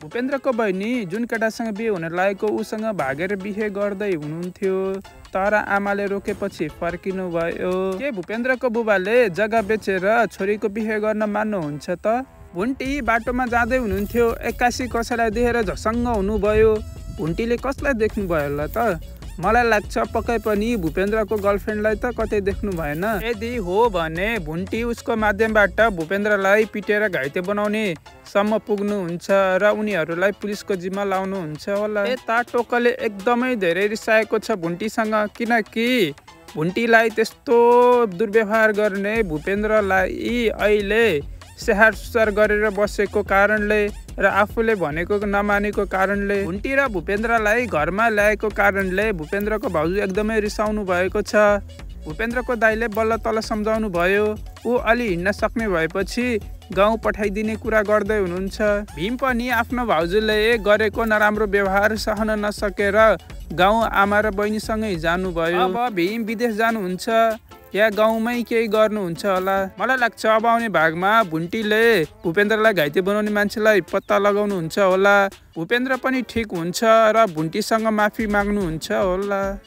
भूपेन्द्रको बहिनी जुन केटासँग बिहे हुन लागेको उसँग भागेर बिहे गर्दै हुनुहुन्थ्यो, तर आमाले रोकेपछि फर्किनु भयो। के भूपेन्द्रको बुबाले जग्गा बेचेर छोरीको बिहे गर्न मान्नुहुन्छ त? भुन्टी बाटोमा जाँदै हुनुहुन्थ्यो, एक्कासी कसैलाई देखेर झसङ्ग हुनुभयो। भुन्टीले कसलाई देख्नुभयो होला त? मलाई लाग्छ पक्कै पनि भूपेन्द्रको गर्लफ्रेन्डलाई त कतै देख्नु भएन। यदि हो भने भुन्टी उसको माध्यमबाट भूपेन्द्रलाई पिटेर घाइते बनाउने सम्म पुग्नुहुन्छ र उनीहरूलाई पुलिसको जिम्मा लाउनुहुन्छ होला। यता टोकले एकदमै धेरै रिसाएको छ भुन्टीसँग, किनकि भुन्टीलाई त्यस्तो दुर्व्यवहार गर्ने भूपेन्द्रलाई अहिले स्याहार सुसार गरेर बसेको कारणले र आफूले भनेको नमानेको कारणले भुन्टी र भूपेन्द्रलाई घरमा ल्याएको कारणले भूपेन्द्रको भाउजू एकदमै रिसाउनु भएको छ। भूपेन्द्रको दाइले बल्ल तल सम्झाउनु भयो। ऊ अलि हिँड्न सक्ने भएपछि गाउँ पठाइदिने कुरा गर्दै हुनुहुन्छ। भीम पनि आफ्नो भाउजूले गरेको नराम्रो व्यवहार सहन नसकेर गाउँ आमा र बहिनीसँगै जानुभयो। अब भीम विदेश जानुहुन्छ या गाउँमै केही गर्नुहुन्छ होला। मलाई लाग्छ अब आउने भागमा भुन्टीले भूपेन्द्रलाई घाइते बनाउने मान्छेलाई पत्ता लगाउनुहुन्छ होला। भूपेन्द्र पनि ठिक हुन्छ र भुन्टीसँग माफी माग्नुहुन्छ होला।